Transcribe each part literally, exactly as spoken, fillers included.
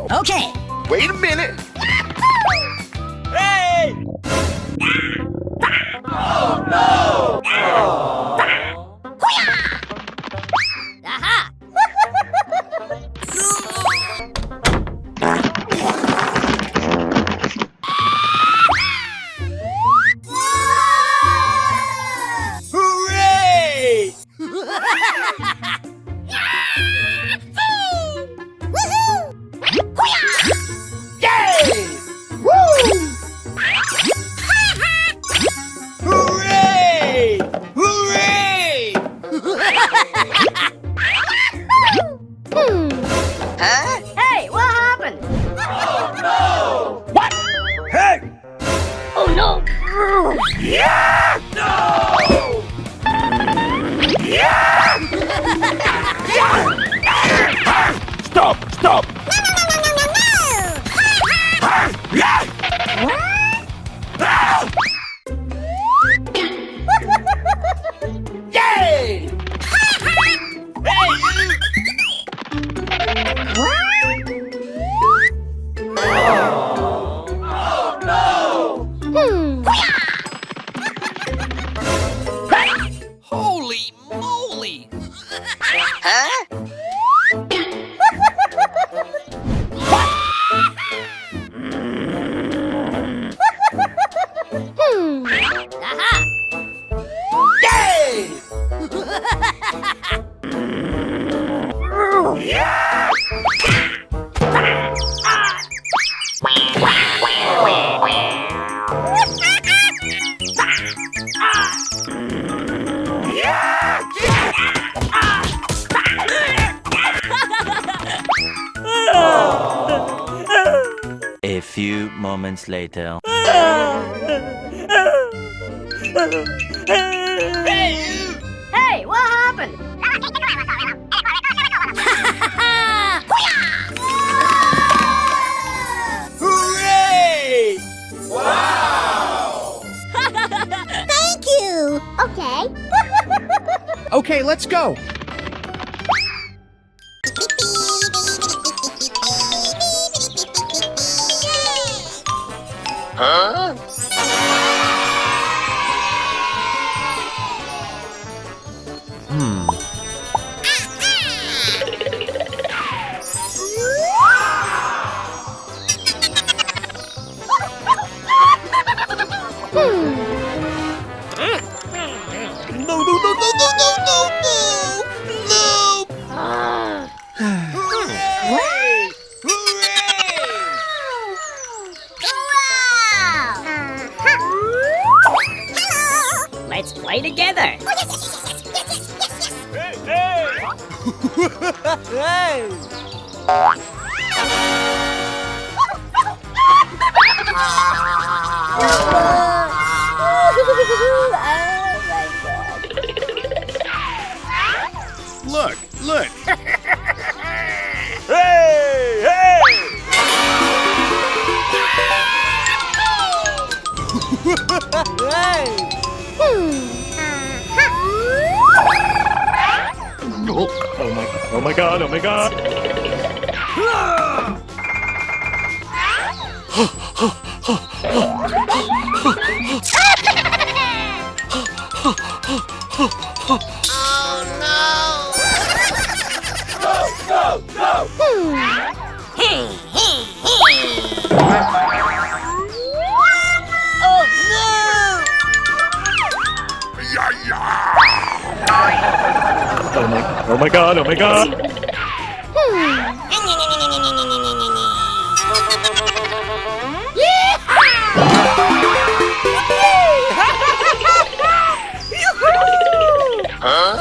Okay. Wait a minute. Hey! Oh, no! Aha! Hooray! Woohoo! Yay! Woo! Hooray! Hooray! Hmm. Huh? Hey, what happened? Oh, no! What? Hey! Oh, no! Yeah! No! Yeah! Stop! Stop! Yay! Hey, you! Oh, no! Hmm. Holy moly! Huh? Hmm. Aha! Yay! A few moments later. Hey, what happened? Hooray! Wow! Thank you. Okay. Okay, let's go. Huh? Hmm. No, no, no, no, no, no, no, no! No! Hooray! Hooray! Wow! Uh-huh. Hello! Let's play together! Oh, yes, yes, yes, yes, yes, yes, yes, yes, yes. Hey, hey! Hey! Look, look. Hey, hey! Hey! Hmm. Oh, oh my, oh my God, oh my God. Oh, no. Go, go, go. Hmm. Oh, no! Yeah, yeah. Oh my, oh my God, oh my God. Hmm. Huh?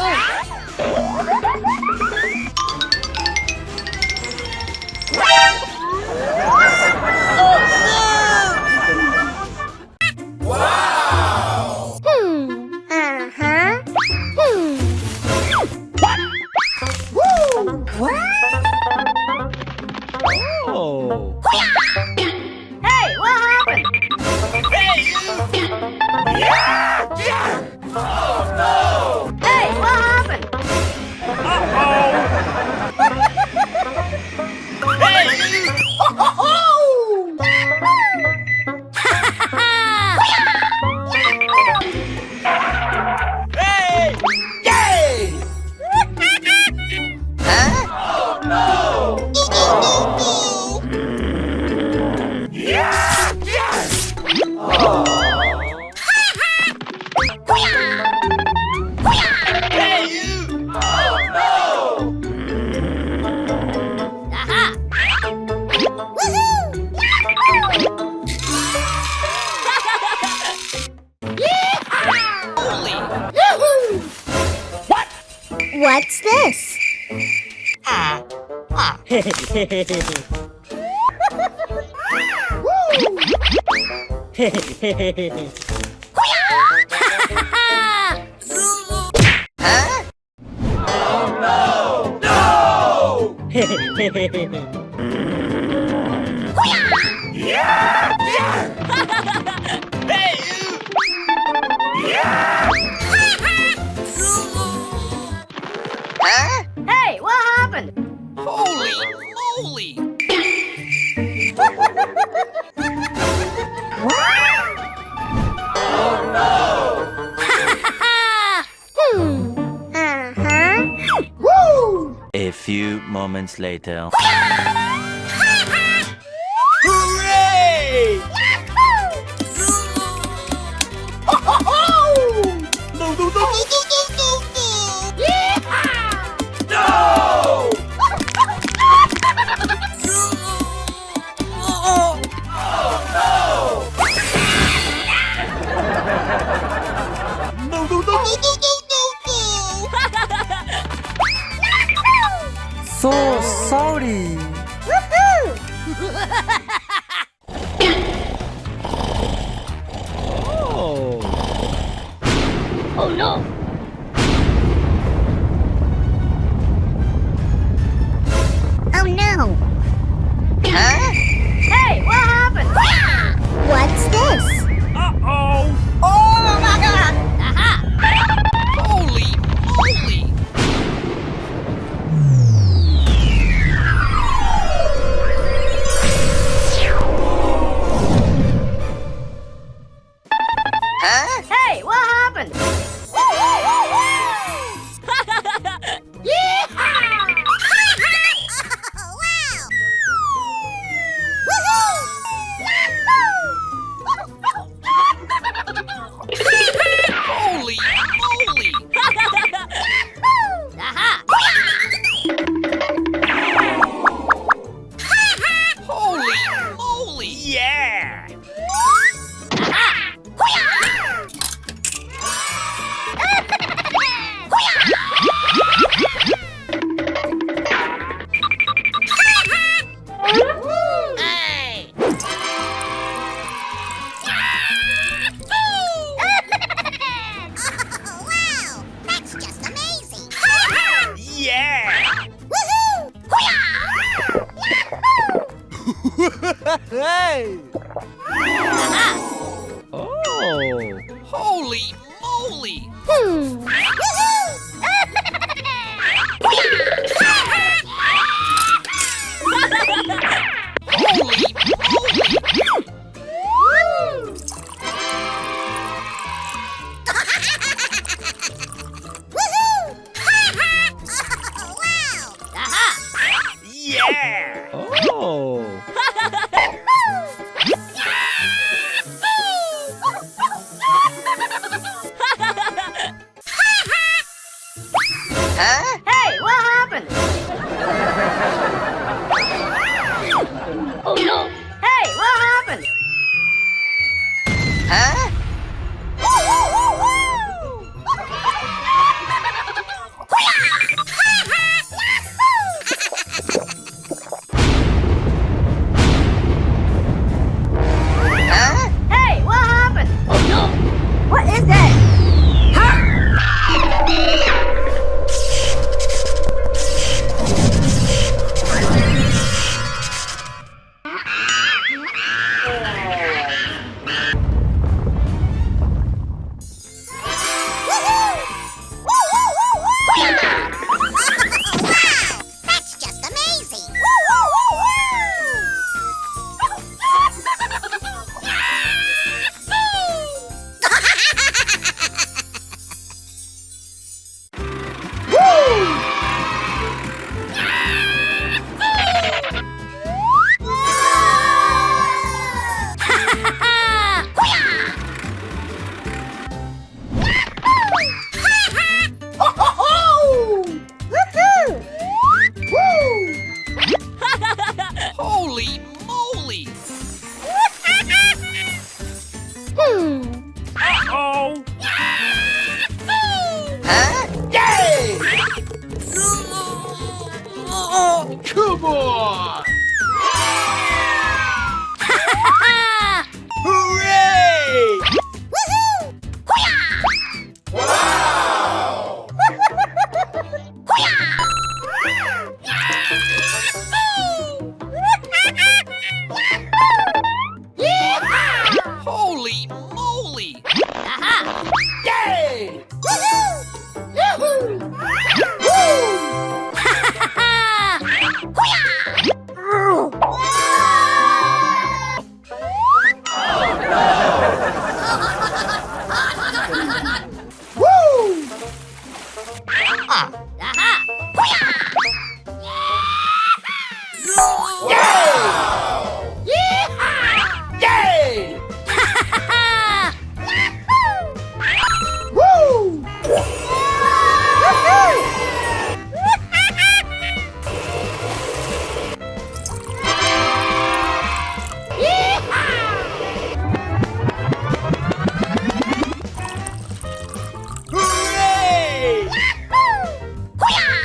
Wow! Hmm. Uh-huh. Hmm. What? Woo! What? Oh. Hey, what happened? Hey, you! Yeah! Yeah! Oh, no! Hey, what happened? Uh-oh! Hey! Hey, what happened? Holy moly! Hmm. Uh-huh. Woo! A few moments later. Hooray! Yahoo! Ho, ho, ho! No, no, no, no, no, no, no, no! Yeehaw! No! No, no, no, no, no, no, no! So sorry. Woohoo! Oh. Oh no! Oh no! Huh? Hey, what happened? What's this? Uh-oh! Oh my God! Aha! Holy moly! Huh? Hey, what happened? Yeehaw! Wow! Woohoo! Yahoo! Holy moly! Aha! Holy moly! Yeah! Aha! Hey! Oh, wow! That's just amazing! Yeah! Woohoo! Hoo-yah! Yahoo! Hey! Oh! Holy moly! Hmm. Woohoo! Holy moly! Woohoo! Wow! Aha! Yeah! Oh! Huh? Hey, what happened? Oh no! Hey, what happened? Huh? Oh, come on! Hooray! Woohoo! Hoo-yah! Wow! Hoo-yah! Yeehaw! Holy moly! Aha! Yay! Woohoo! Yahoo! Woo! Hoo-yah! Woo! Ah. Aha! Hoo-yah! Yay! Yeehaw! Yay! Woo! Woohoo! Yeehaw! Hooray! Yahoo! Hoo-yah!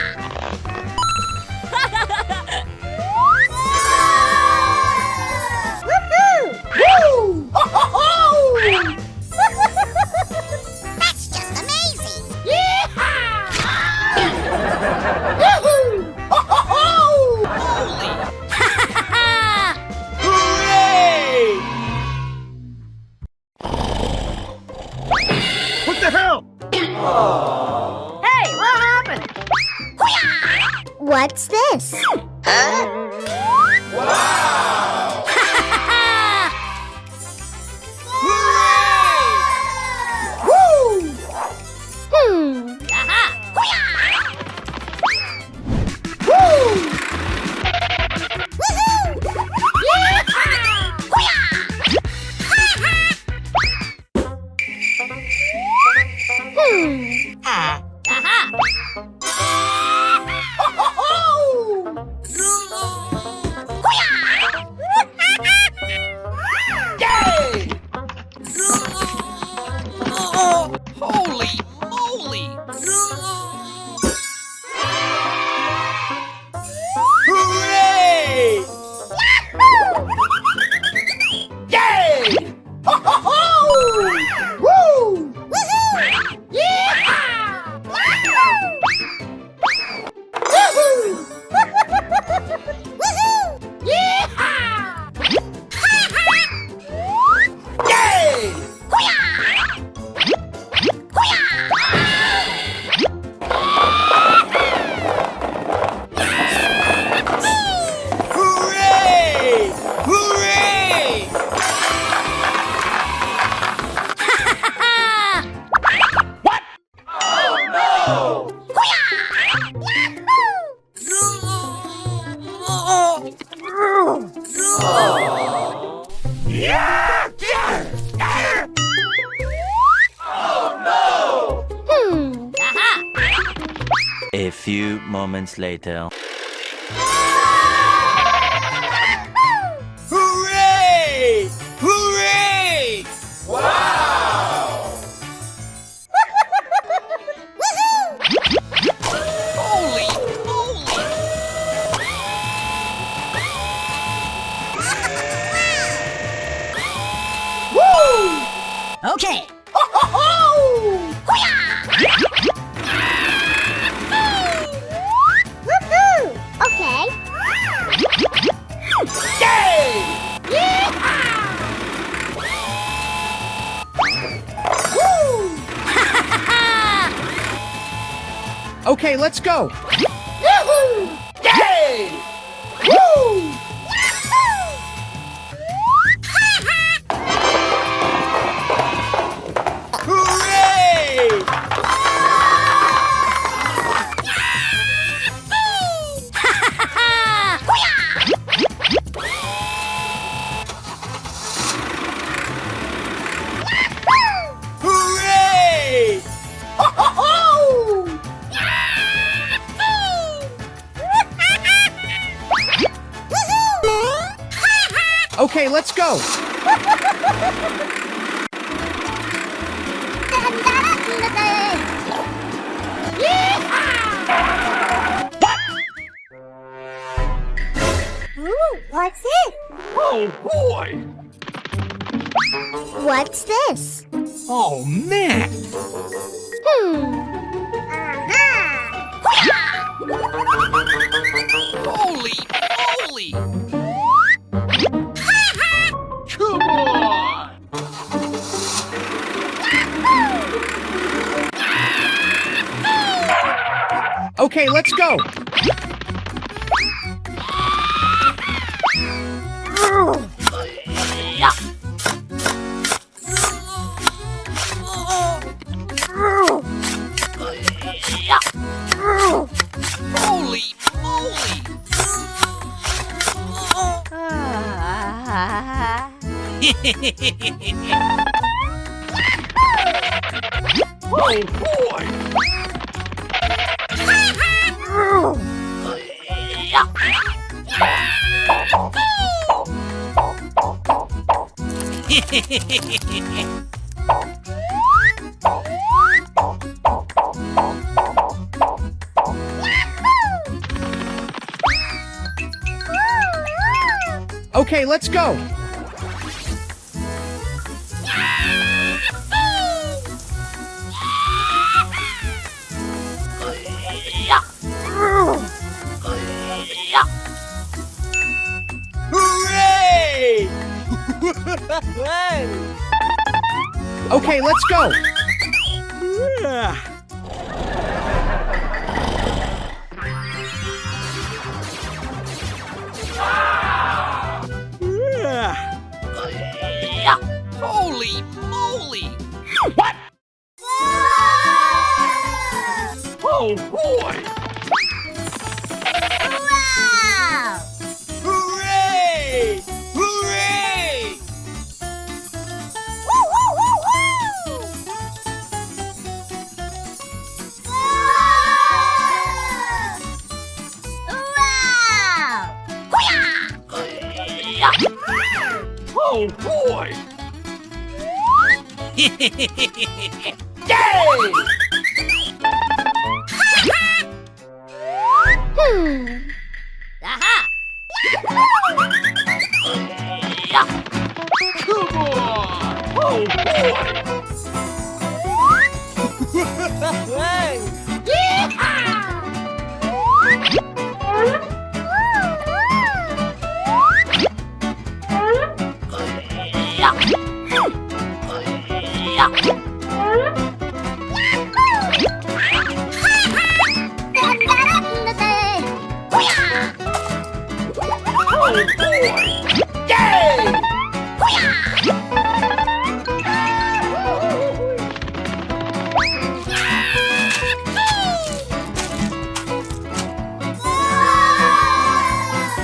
Woohoo! Woo! Ho, ho, ho! That's just amazing! Yeehaw! Yahoo! Ho, ho, ho! Holy! Hooray! What the hell? Hey, what happened? What's this? Huh? Wow! Hooray! Woo! Hmm. Aha! Hoo-yah! Woo! Woohoo! Yeehaw! Hoo-yah! Ha-ha! Hmm. Ah. Aha! Hoo-yah! Yay! Holy moly! Hooray! Yay! Ho, ho, ho! Woo! Woohoo! Yeehaw! Woohoo! Woohoo! Yeehaw! Yay! Hoo-yah! Hoo-yah! Hooray! Hooray! What? Oh, no! Hoo-yah! Yahoo! A few moments later. Hooray! Hooray! Wow! Holy moly! Woo! Okay. Ho, ho, ho! Hoo-yah! Woohoo! Okay. Yay! Yeehaw! Woo! Okay, let's go. Yahoo! Yay! Woo! Yahoo! Hooray! Hooray! Ho, ho, ho! Okay, let's go. Yeehaw! What? Ooh, what's this? Oh, boy! What's this? Oh, man! Hmm. Aha! Holy moly! Come on! Okay, let's go. Holy moly! Oh, boy! Okay, let's go. Hooray! Okay, let's go. Holy moly! What? Oh, boy! Wow! Hooray! Hooray! Woo, woo, woo, woo! Wow! Wow! Hoo-yah! Oh, boy! Yay! Hmm. Aha! Come on! Oh, boy! Hey! Yeehaw!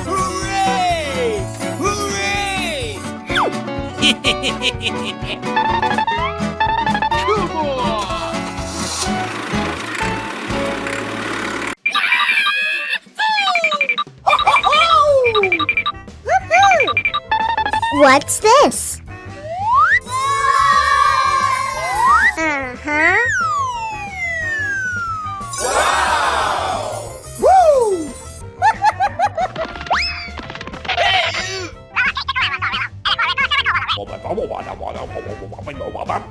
Hooray! Hooray! Come on! Woohoo! What's this? Uh-huh. Wow! Woo!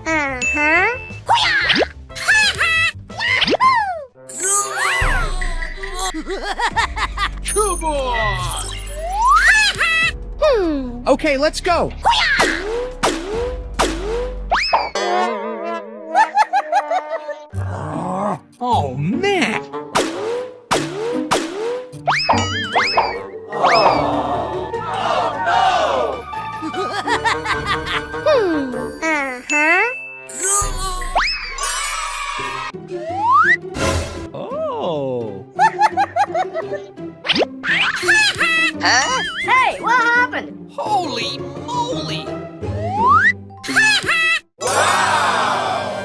Uh-huh. Come on! Hmm. Okay, let's go. Oh, man. Hmm. Uh-huh. Oh. Huh? Hey, what happened? Holy moly! Wow!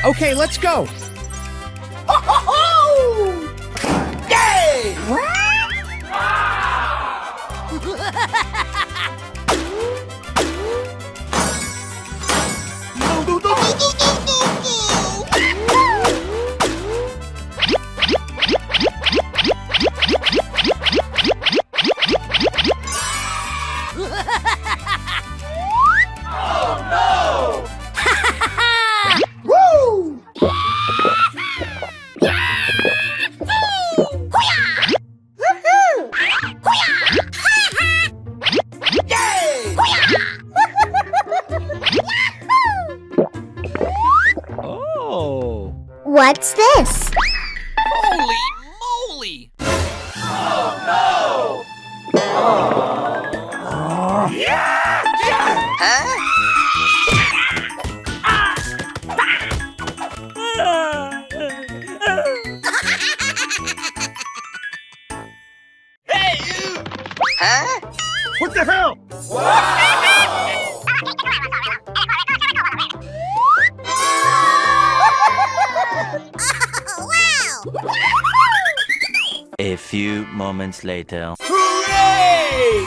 Okay, let's go. Yay! Huh? Hey, you! Huh? What the hell? A few moments later. Hooray!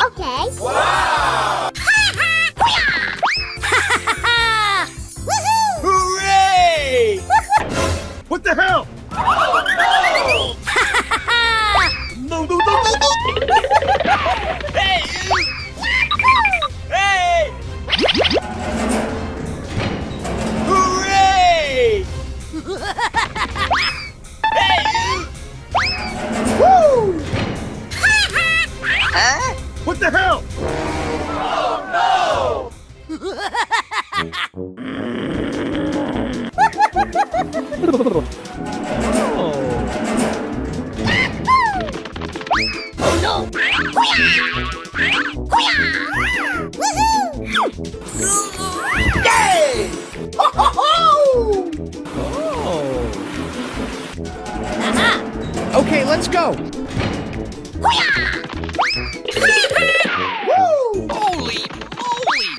Okay. Wow! Hooray! What the hell? No, no, no, no, no! Hey, you! Hey! Hooray! Hey, you! Woo! Huh? What the hell? Oh, no! Oh no! Yay! Ho, ho, ho! Oh. Aha! Okay, let's go. Hoo-yah! Woo! Holy moly!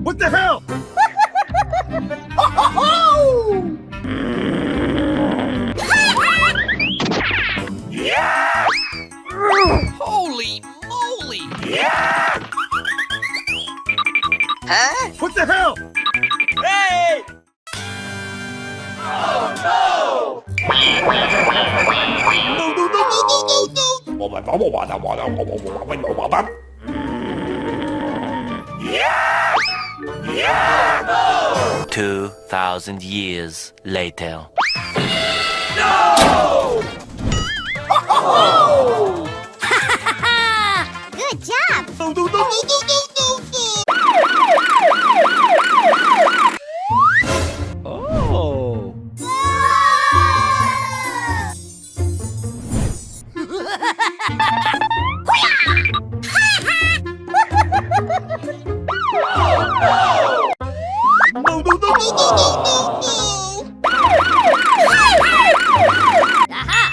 What the hell? Ho, ho, ho! Yeah! Holy moly! Yeah! Huh? What the hell? Hey! Oh, no! No, no, no, no, no, no, no! Two thousand years later. No! Good job! Oh! No, no, no, no, no, no, no, no! Aha!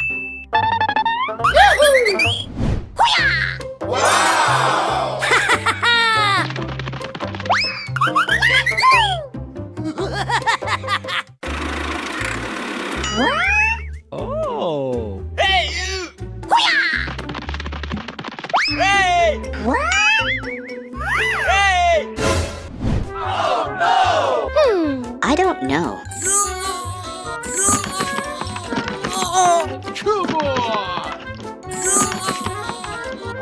Yahoo! Hoo-yah! Wow! Oh. Hey, you! Hoo-yah! Hey! What? Hey! Oh, no! Hmm, I don't know. Come on!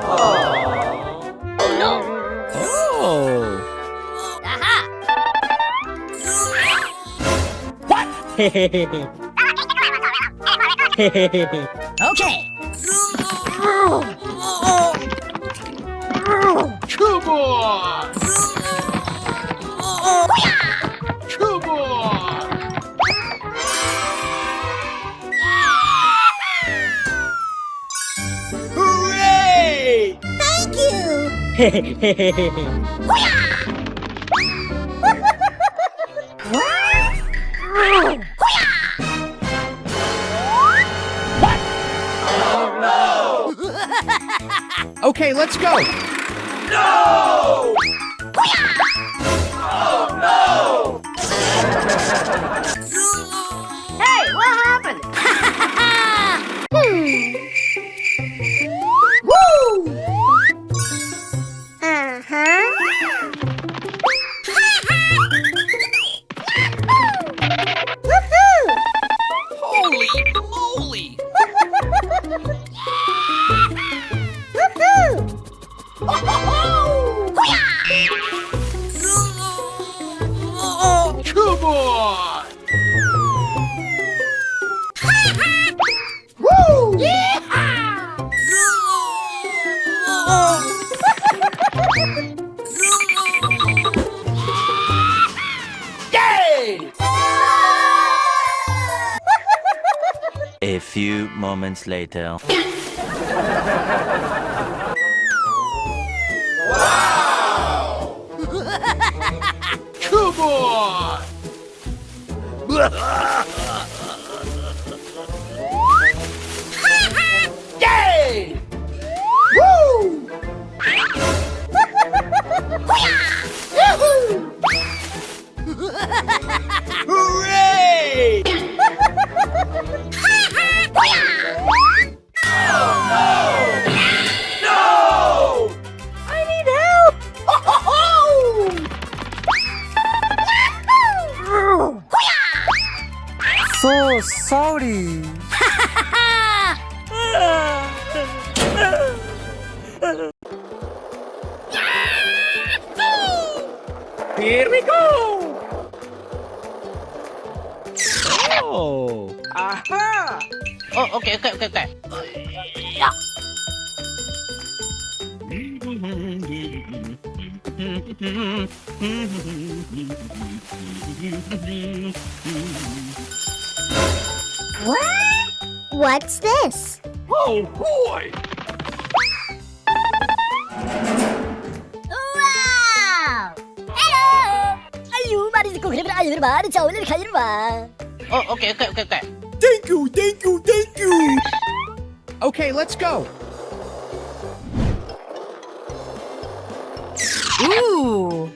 Oh, no! Oh! Aha! What? Okay. Come on! Come on! Hooray! Thank you! Hoo-yah! What? Oh, no! Okay, let's go! No! Oh, no! Hey, what happened? Hmm. Woo! Uh-huh. Woohoo! Holy moly! Woohoo! Come on! Woo! Yeehaw! Yay! A few moments later. Wow! Come on! Yay! Woo! Yahoo! Hooray! Oh, no! No! I need help! So sorry. Here we go! Oh! Aha! Oh, okay, okay, okay, okay. What? What's this? Oh, boy! Wow! Hello! Ayu, mari ko khirba, ayu, mari chawle khairba. Oh, okay, okay, okay, okay. Thank you, thank you, thank you. Okay, let's go. Ooh.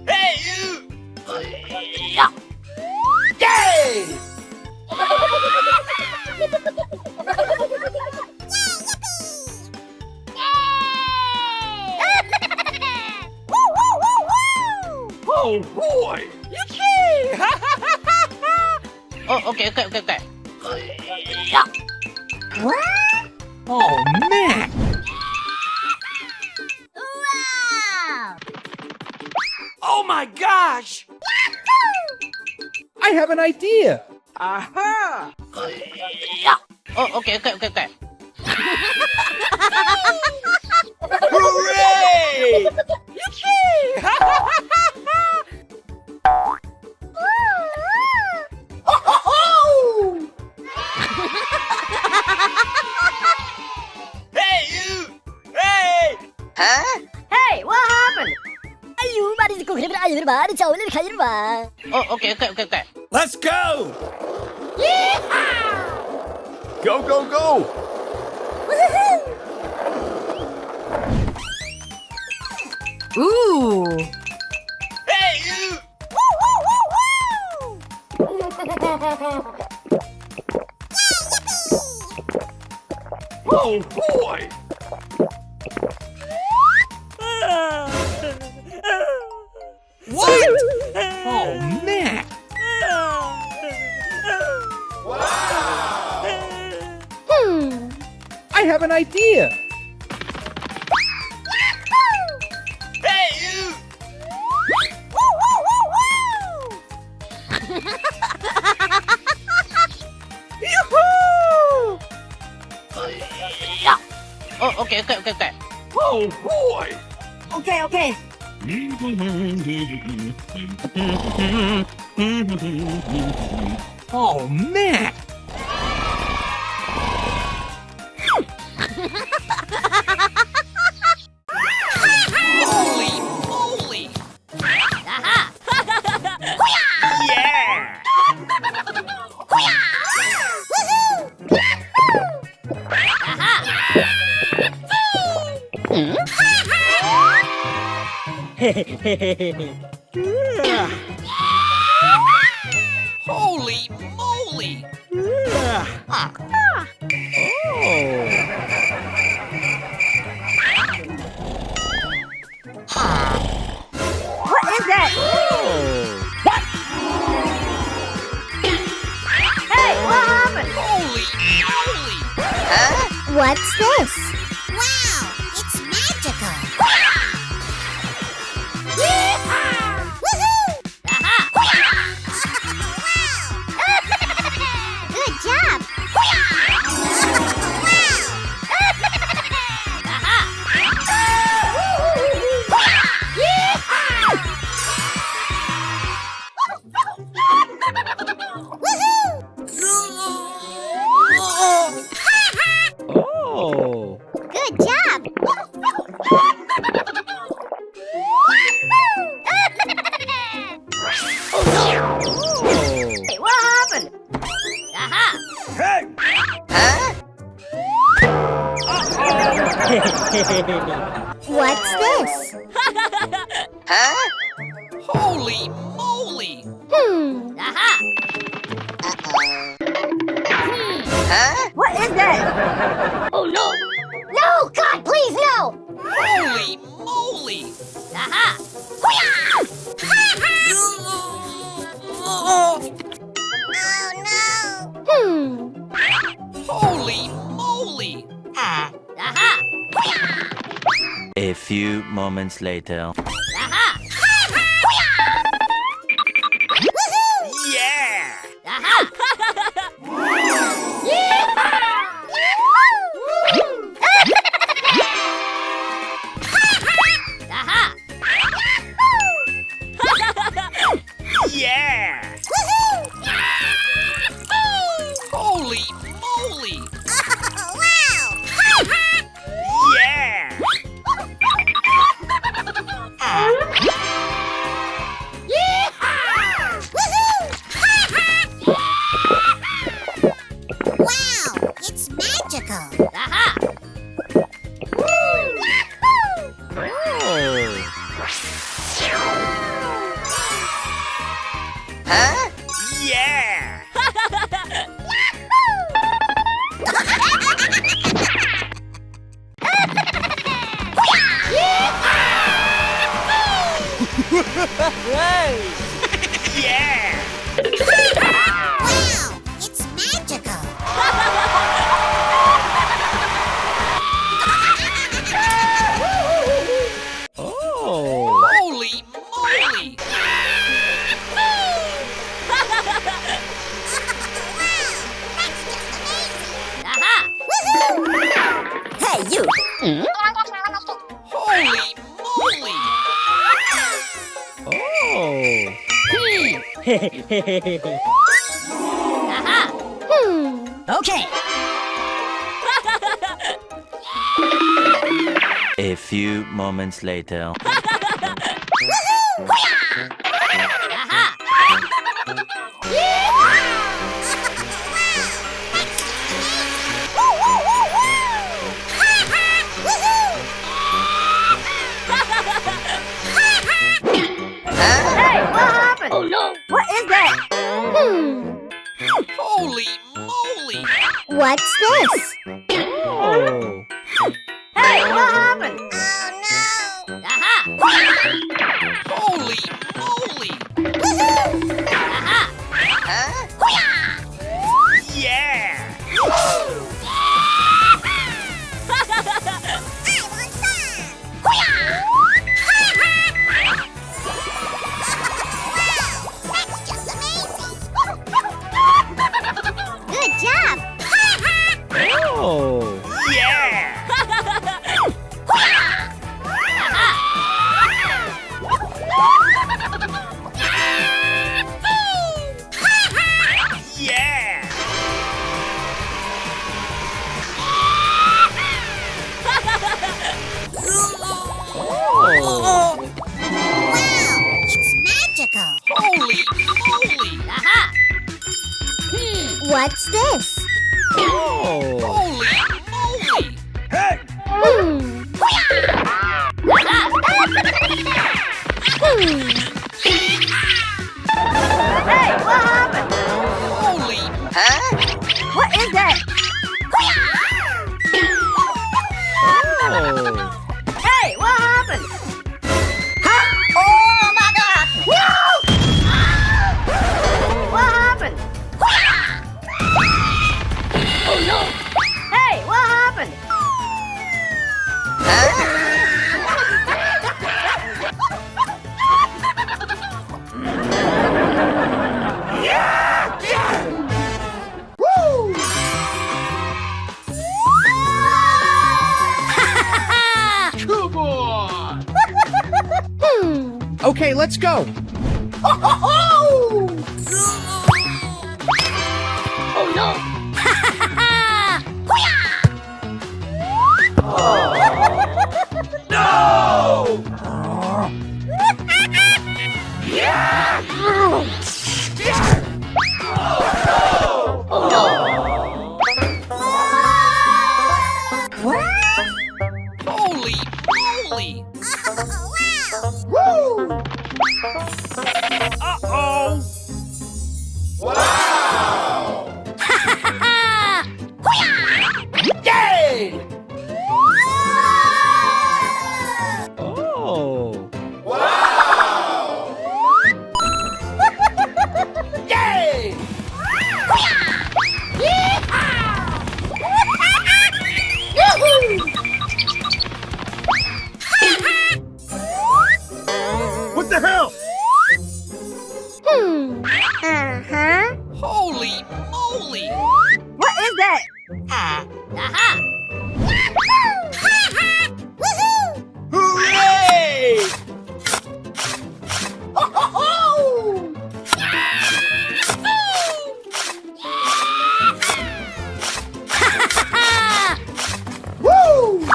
Hey, you! Yay! Yay! Woo, woo, woo, woo! Oh, boy! Yippee! Oh, okay, okay, okay, okay. What? Oh, man! Wow! Oh, my gosh! Yahoo! I have an idea! Aha! Oh, okay, okay, okay, okay. Hooray! Yippee! Hey, you! Hey! Huh? Hey, what happened? Ayu, mari ko khirba, ayu, mari chawle khairba. Oh, okay, okay, okay, okay. Let's go! Yeehaw! Go, go, go! Woohoo! Ooh! Hey, you! Woo, woo, woo, woo! Yay, yippee! Oh, boy! What? Oh, man! Wow! Hmm. I have an idea! Hey, you! Yoo-hoo! Oh, okay, okay, okay, okay. Oh, boy! Okay, okay. Oh, man! Holy moly! Aha! Yeah! Woohoo! Aha! Holy moly! Oh. What is that? Oh. What? Hey, what happened? Holy moly! Huh? What's this? Wow, it's magical! Yeehaw! Woohoo! Aha! Wow! Good job! Wow! Aha! Yeehaw! What's this? Huh? Holy moly! Hmm. Aha! Huh? What is that? Oh no! No, God, please, no! Holy moly! Aha! Hoo-yah! Oh no! Hmm. Holy moly! Aha! A few moments later. Aha! Yeah! Aha! Aha! Yeah! Holy moly! Oh, wow! Yeah! Yeehaw! Woohoo! Wow, it's magical! Aha! Woo! Yahoo! Oh. Huh? Yeah! Hey! Yeah! Wow! It's magical! Oh! Holy moly! Wow! That's just amazing! Aha! Woohoo! Hey, you! Holy moly! Oh! Aha! Hmm. Okay. A few moments later. Aha! Hey, what happened? Oh no! What is that? Hmm. Holy moly! What's this? Oh. Hey, what happened? Oh no! Aha! Holy moly! Woohoo! Aha! Huh? Yeah! I want some! Wow, that's just amazing! Good job! Oh! Yeah! Yeah! Oh. Wow, it's magical! Holy moly! Aha! Hmm, what's this? Oh. Holy moly! Hey! Hmm. Hmm. Hey, what happened? Holy. Huh? What is that? Oh. Hey, what happened? Huh? Oh my God! No! What happened? Oh no! Hey, what happened? Woo! Come on! Hmm. Okay, let's go. Ho, ho, ho! Oh no! No! Oh no! Oh no! Woo! Uh-oh! Wow! Yay! Oh! Wow! Yay! Yeehaw! Yoo-hoo! What the hell? Hmm. Uh-huh. Holy moly! What is that? Ah, aha! Woohoo! Hooray! Ho, ho, ho! Woo!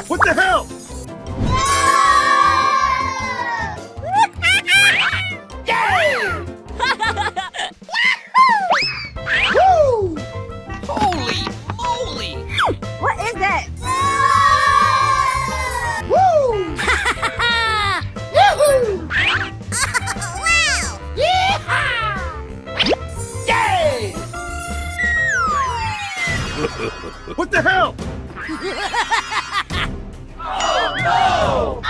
What the hell? Yay! Woo! Holy moly! What is that? Woo! Yoo-hoo! Wow! Yeehaw! Yay! What the hell? Oh, no!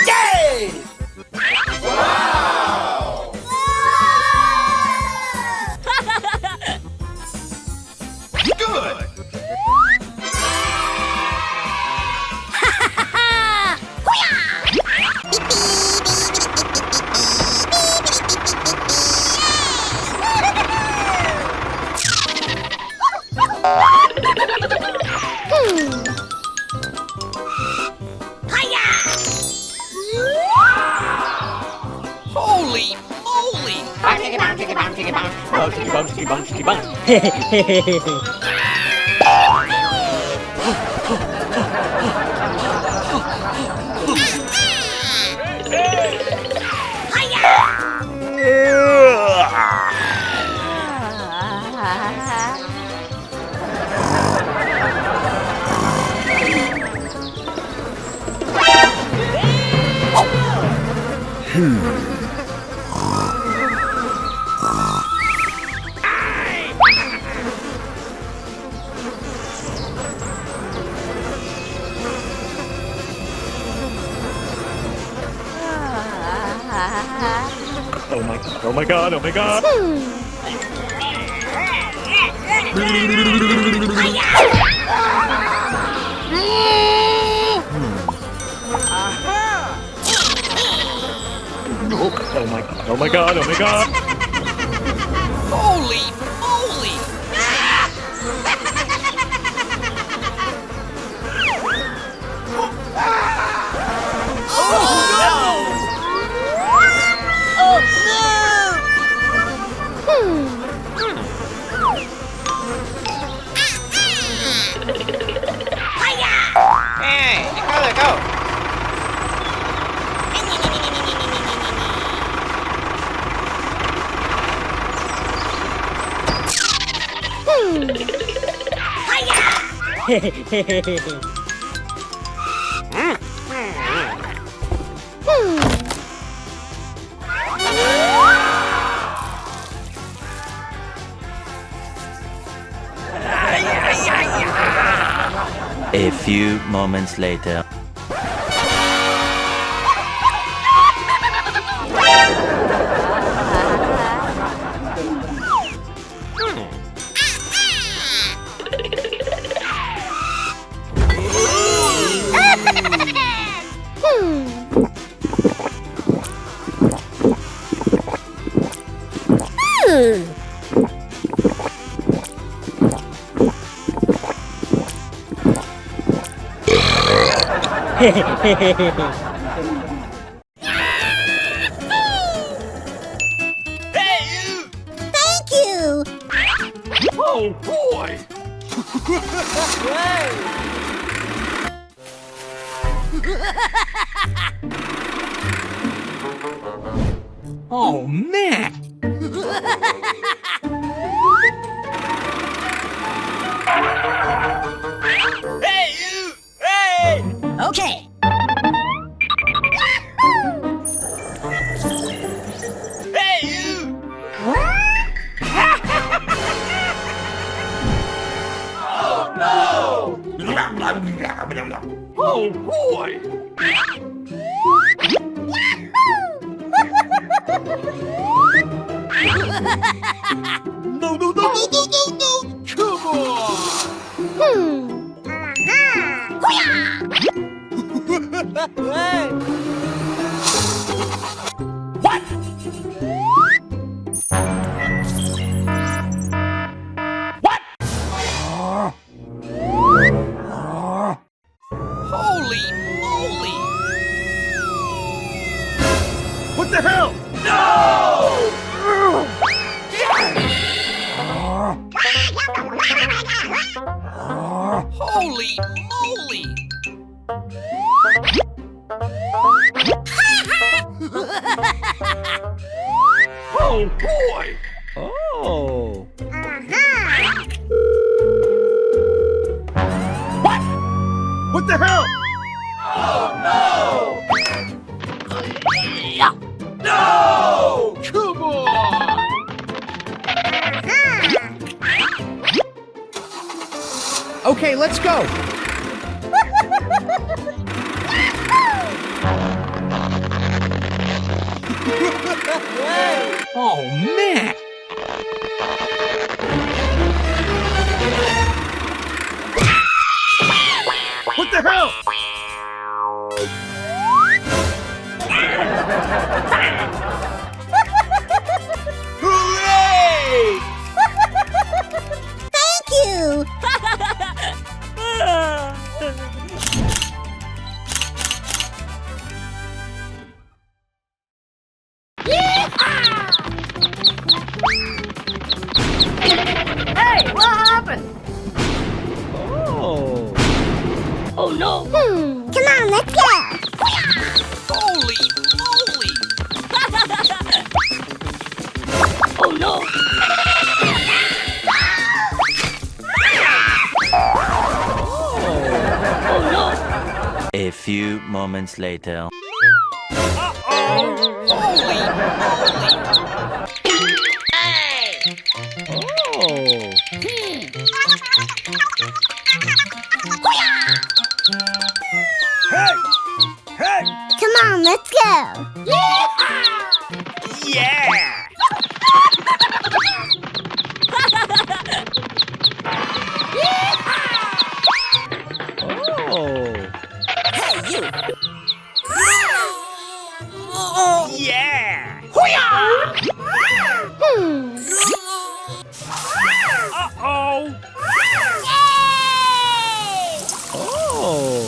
Yay! Wow! Good! Holy moly! Bang, chicka, bang, chicka, bang, chicka, bang. Bang, chicka, bang, chicka, bang, chicka, bang. Oh my god, oh my god, oh my god. Oh my god, oh my god, oh my god. Holy moly! Oh, no! Oh, no! Hmm. Hey, let go, let go. Hmm. A few moments later. Thank you. Oh boy! Oh, man! Hey, you! Hey! Okay. Hey, you! Oh, no! Oh, boy! No, no, no! Come on! Hmm. Aha! Hoo-yah! Hey! What? What? Holy moly! What the hell? No! Holy moly! Oh, boy! Oh. Uh-huh. What? What the hell? Oh, no! No! Come on! Uh-huh. Okay, let's go. Oh, man. What the hell? Hooray! Thank you! Yeehaw! Hey, what happened? Oh. Oh, no. Hmm, come on, let's go. Holy moly! Oh, no. Oh, no. A few moments later. Uh-oh! Holy moly! Hey! Oh! Hmm. Hey! Hey! Come on, let's go! Yeehaw! Yeah! Oh! Hey, you! Yeah! Hoo-yah! Hmm. Uh-oh! Yay! Oh!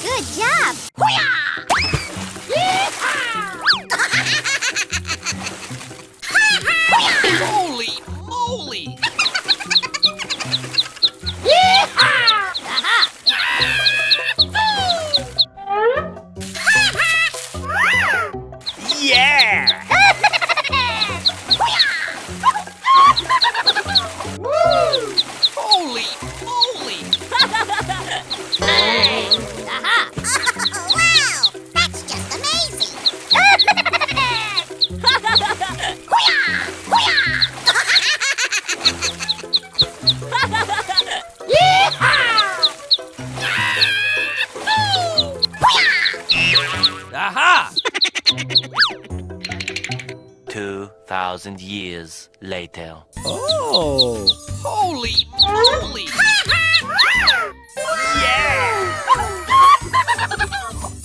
Good job! Hoo-yah! Yeehaw! Holy moly! Yeehaw! Aha! Yeah! Woo! Holy moly! Hey! Aha! Wow! That's just amazing! Hoo-yah! Hoo-yah! Yeehaw! Hoo-yah! Aha! Two thousand years later. Oh! Holy moly! Yeah!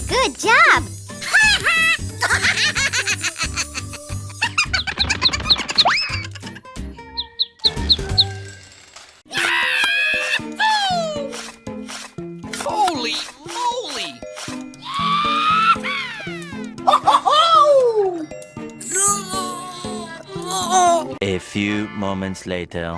Good job! Holy moly! A few moments later.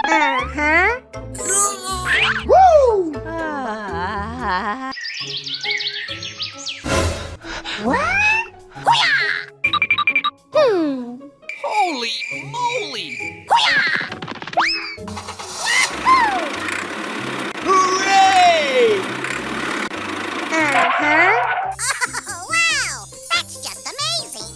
Aha. Woo! Ah. What? Hmm. Holy moly! Hooray! Uh-huh. Oh, wow! That's just amazing!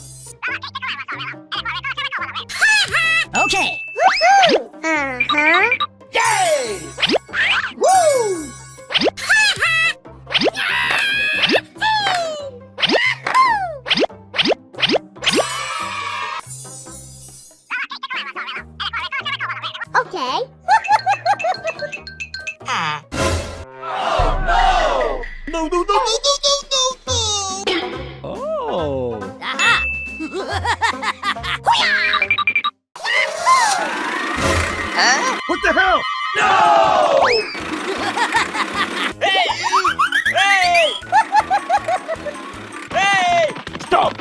Okay. Woohoo! Uh-huh. Yay! Woo! Okay. Ah. Oh, no! No, no, no, no, no, no, no, no! Oh. Aha! Huh? What the hell? No! Hey! Hey! Hey! Stop!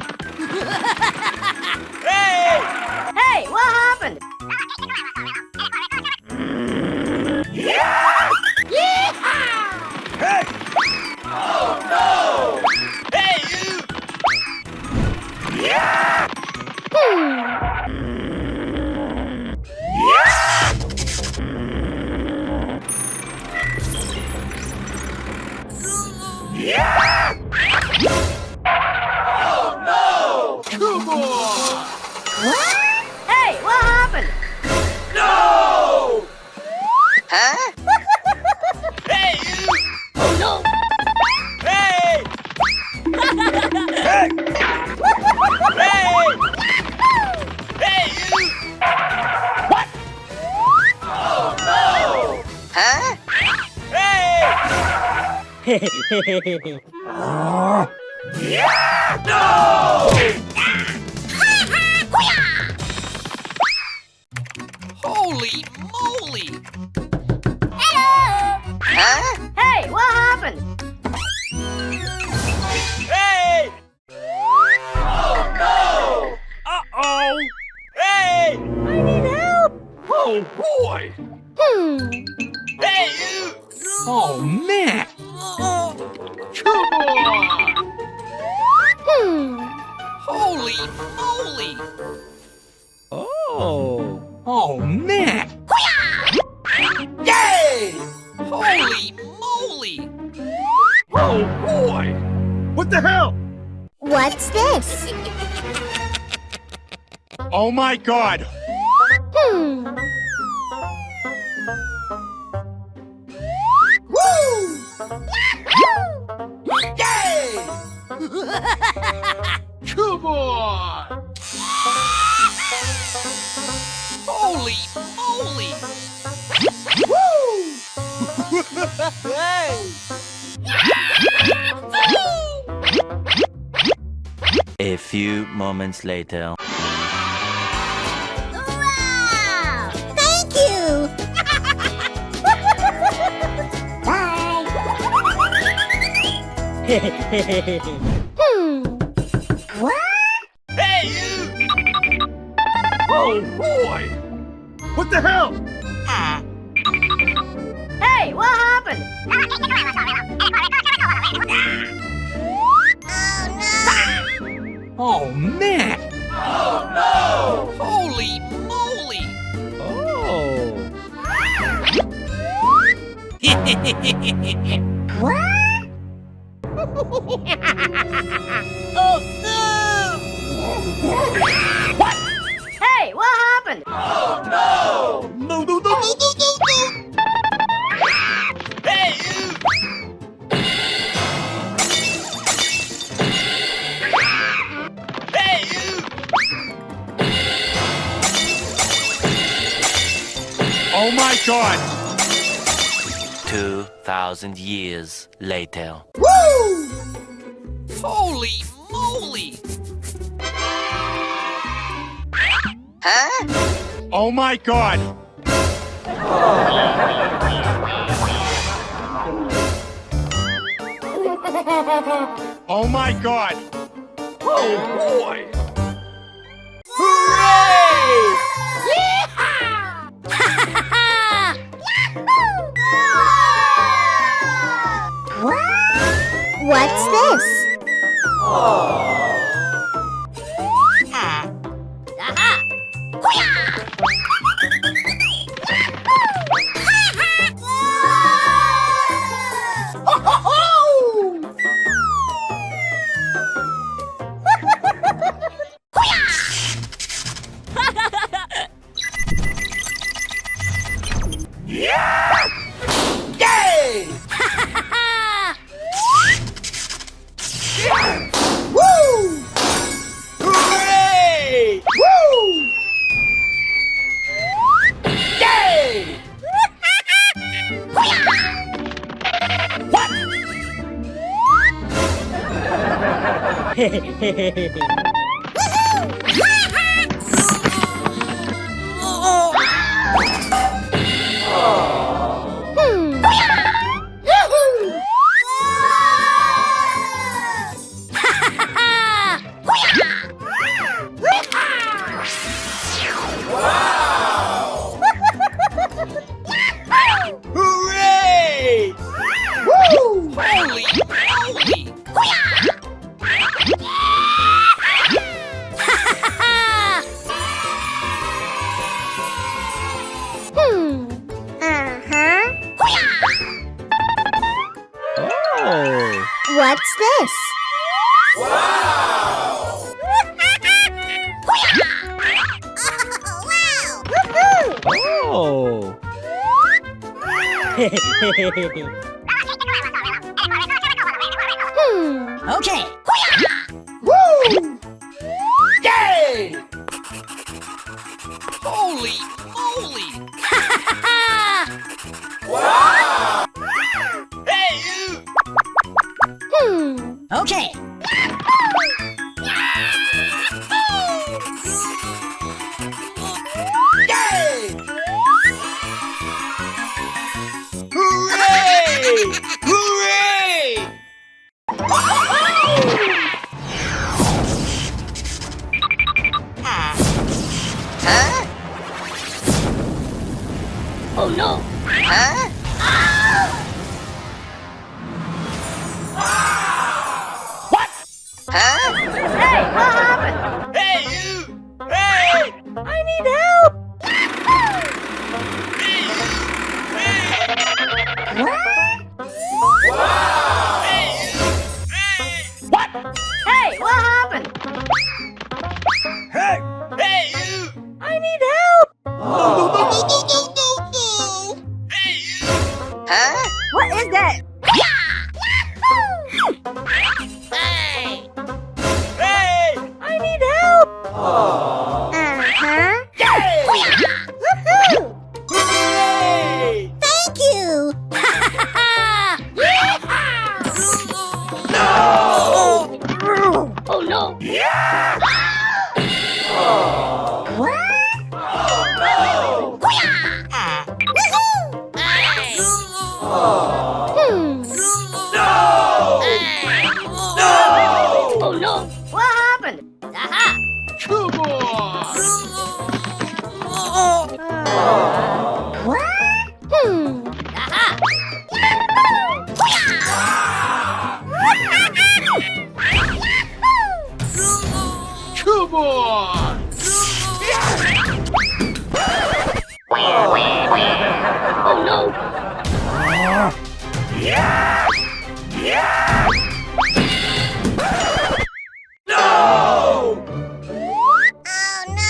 Hey! Hey, what happened? Hey! Oh, no! Hey, you! Oh, no! Come on! What? Hey, what happened? No! Huh? Hey, you! Oh, no! Hey! Hey! Hey! Hey, you! What? Oh, no! Huh? Hey! No! Holy moly! Hello! Huh? Hey, what happened? Hey! Oh, no! Uh-oh! Hey! I need help! Oh, boy! Hmm. Hey, you! Oh, man! Come on! Hmm. Holy moly! Oh. Oh, man! Yay! Holy moly! Oh, boy! What the hell? What's this? Oh my God! Hmm. Woo! Yay! Come on! Holy moly! Woo! Hey! A few moments later. Wow! Thank you! Bye! Hmm. What? Hey, you! Oh, boy! What the hell? Ah. Hey, what happened? Oh, no! Oh, man! Oh, no! Holy moly! Oh! What? Oh, no! What? Hey, what happened? Oh, no! No, no, no, no, no, no, no! Hey, you! Hey, you! Oh my God! Two thousand years later. Woo! Holy moly! Huh? Oh my God! Oh my God! Oh boy! Hooray! Yeehaw! What's this? Aha! Hoo-yah! Yay! Woo! Hooray! Woo! Yay! What? Hmm. Hooray! Woo! Holy moly! Hmm. Uh-huh. Oh. What's this? Wow! Woohoo! Oh. Hmm. Okay. Woo! Yay! Holy moly! Wow! Hey, you! Hmm. Okay. Yay! Hooray! Hooray! Huh? Oh no! Huh? What? Huh? Hey, what happened? Hey, you! Hey! I need help! What? What? Hey, what happened? Hey! Hey, you! I need help! Hey, you! Huh? What is that? Hey! Hey! I need help! Uh-huh. Yay! Woohoo! Hooray! Thank you! No! Oh no! What? Oh no! Woohoo! Hey! Hmm. No! Hey! No! Oh no! What happened? Aha! Come on! What? Hmm. Aha! Come on! Oh no! No! Oh no!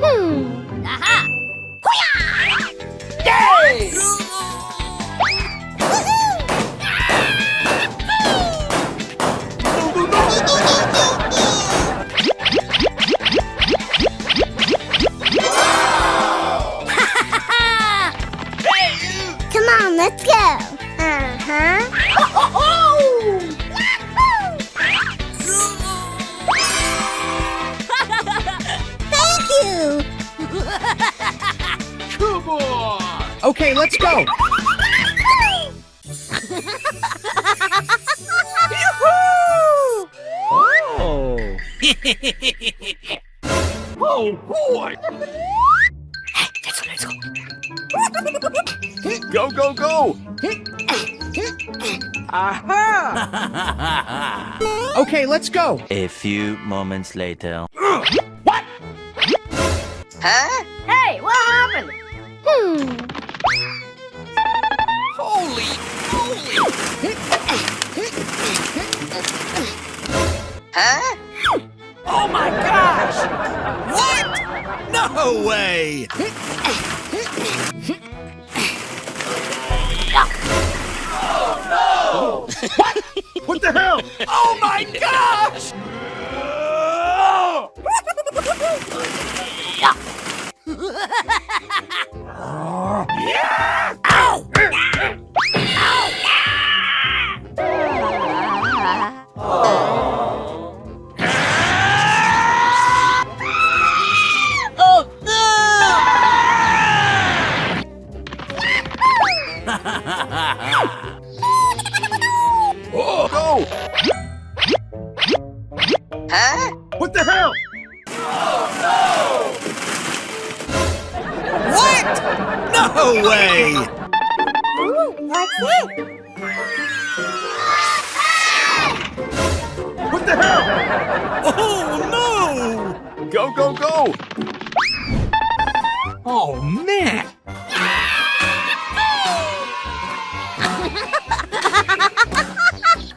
Hmm. Aha! Hoo-yah! Yay! Come on, let's go. Uh-huh. Thank you. Come on. Okay, let's go. Oh boy! Hey, let's go, let's go. Go, go, go! Aha! Okay, let's go. A few moments later. What? Huh? Hey, what happened? Hmm. Holy moly! Huh? Oh my gosh! What? No way! Oh no! What? What the hell? Oh my gosh! Oh, go! Huh? What the hell? Oh, no! What? No way! Ooh, what's it? What the hell? Oh, no! Go, go, go! Oh, man!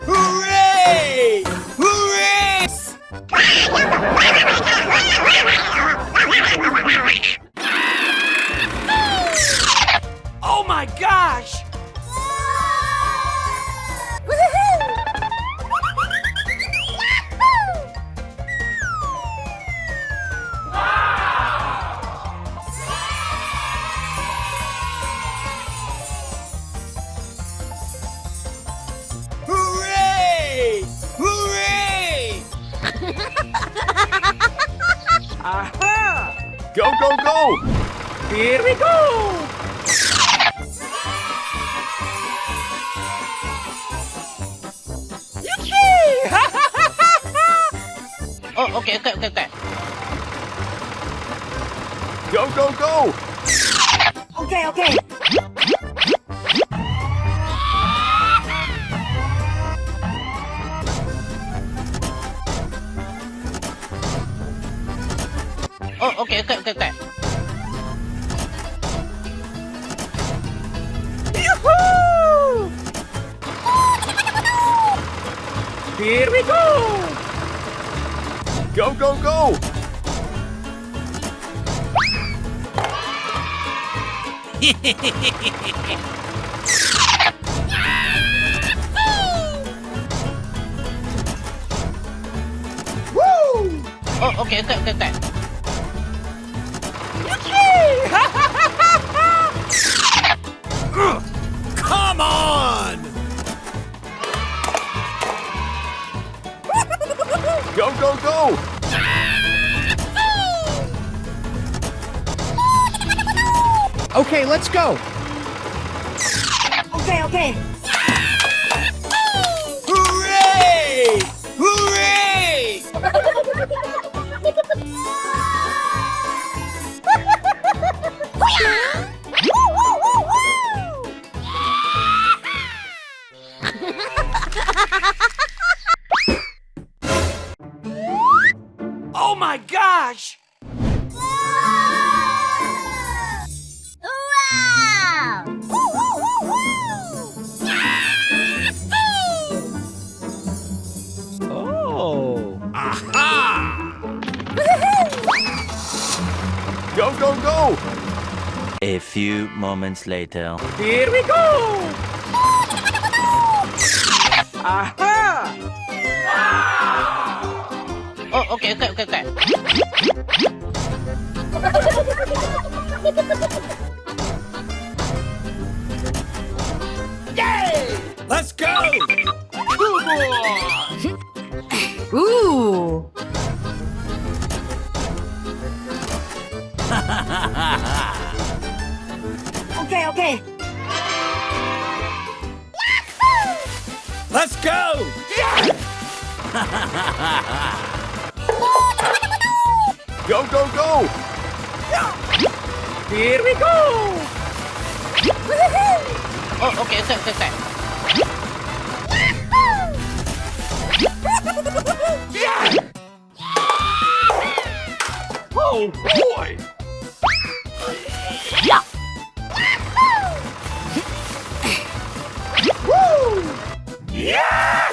Hooray! Hooray! Oh my gosh! Hooray! Hooray! Aha! Go, go, go! Here we go! Yippee! Oh, okay, okay, okay, okay. Go, go, go! Okay, okay. Oh, okay, okay, okay, okay. Yoo-hoo! Here we go! Go, go, go! Woo! Oh, okay, okay, okay, okay. Yippee! Come on! Go, go, go! Okay, let's go! Okay, okay. Hooray! Hooray! Oh my gosh! Wow! Oh! Aha! Go, go, go! A few moments later. Here we go! Aha! Oh, okay, okay, okay, okay. Yay! Let's go! Two more! Ooh. Okay, okay. Let's go! Yeah! Go, go, go! Here we go! Oh, okay, sit, sit, sit. Yeah! Oh, boy! Woo! Yeah!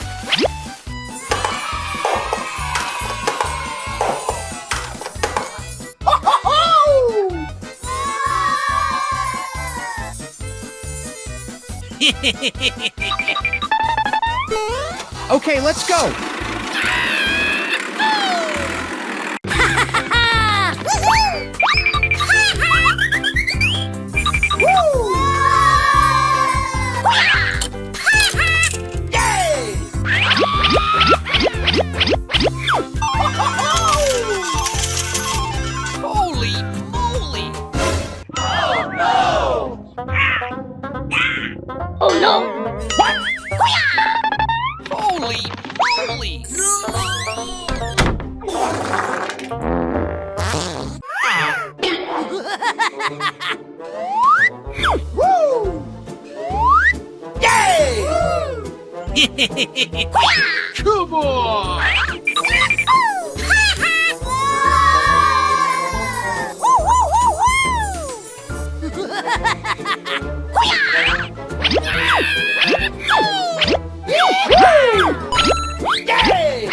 Okay, let's go. Holy moly! Oh no! Oh no! What? Holy moly! Woo! Yay! Come on! Yay!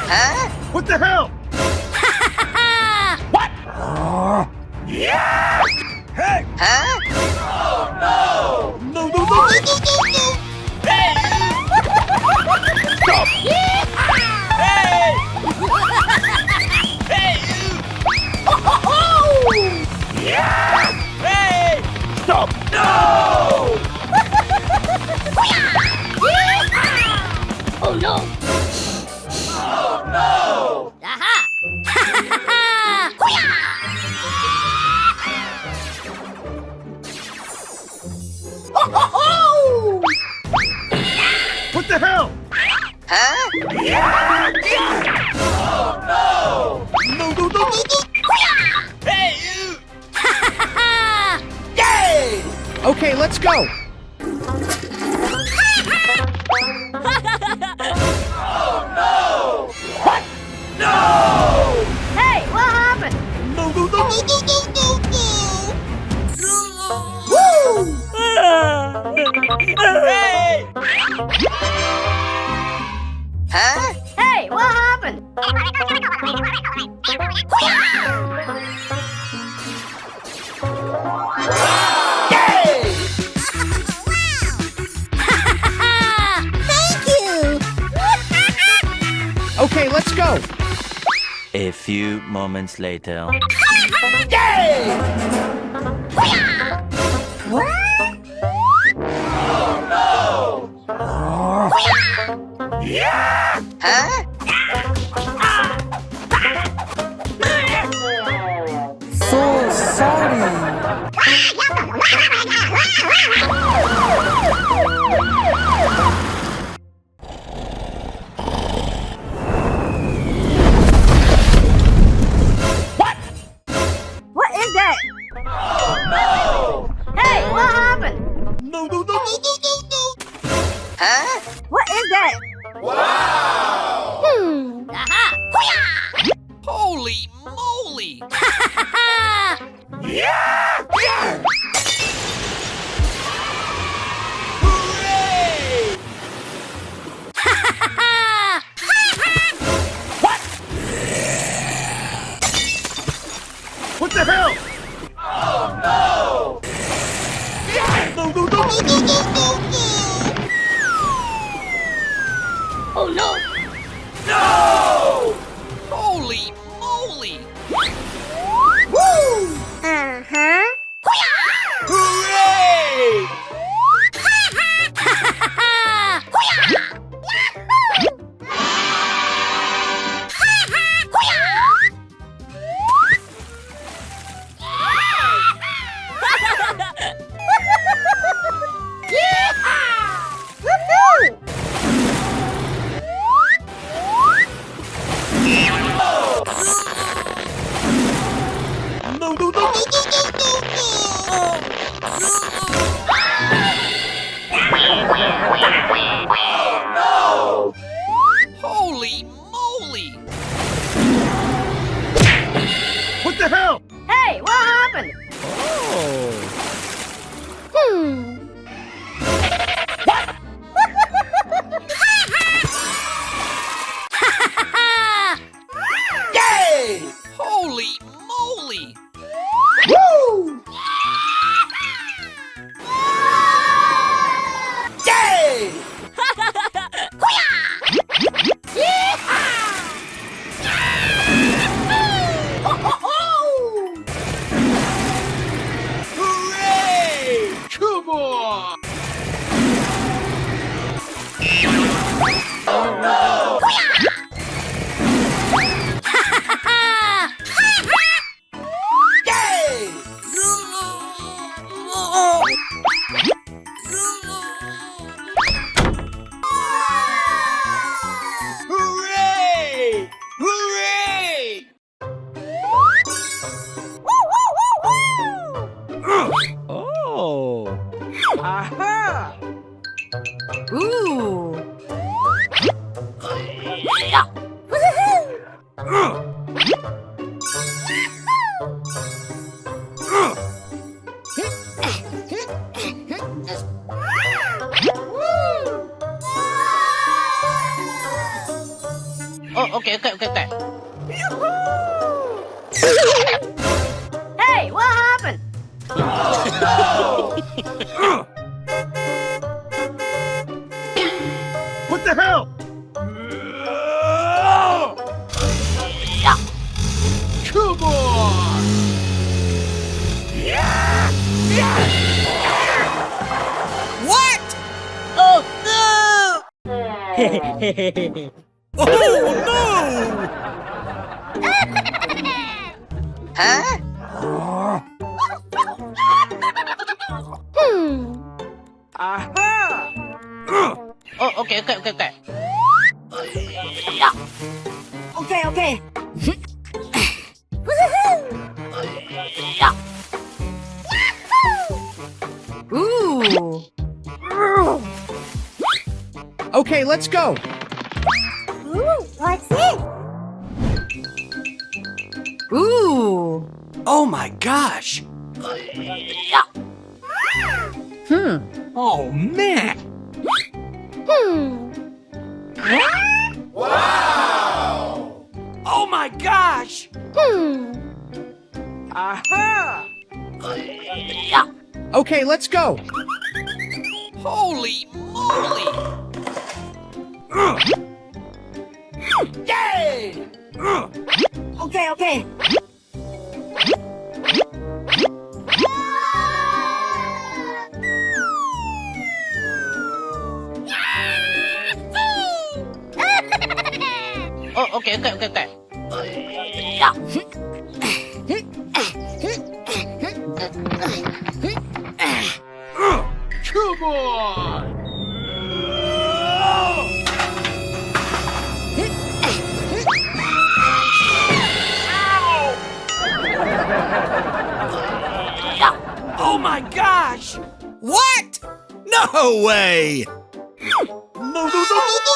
Huh? What the hell? What? Yeah! Hey! Huh? Oh, no! No, no, no, no, no, no, no! Hey! Stop! Hey! Hey! Yeah! Hey! Stop! No! Oh, no! Oh, no! Aha! What the hell? Huh? Oh, no! No, no, no, no, no! Hey, you! Yay! Okay, let's go! Oh, no! What? No! Hey, what happened? No, no, no, no, no, no, no, no! Woo! Hey! Huh? Hey, what happened? Yay! Thank you! Okay, let's go! A few moments later. Yay! Huh? So sorry. What? What is that? Hooray! Hooray! Oh. Aha! Ooh. Oh, okay, okay, okay, okay. Hey, what happened? What the hell? Come on! What? Oh, no! Oh, no! Huh? Hmm. Aha! Oh, okay, okay, okay, okay. Okay, okay. Ooh. Okay, let's go. Ooh, what's it? Ooh. Oh my gosh. Hmm. Oh, man. Hmm. Wow! Oh my gosh! Hmm. Aha! Okay, let's go. Holy moly! Yay! Okay, okay. Oh, okay, okay, okay, okay. Come on! Oh my gosh! What? No way! No, no, no, no, no!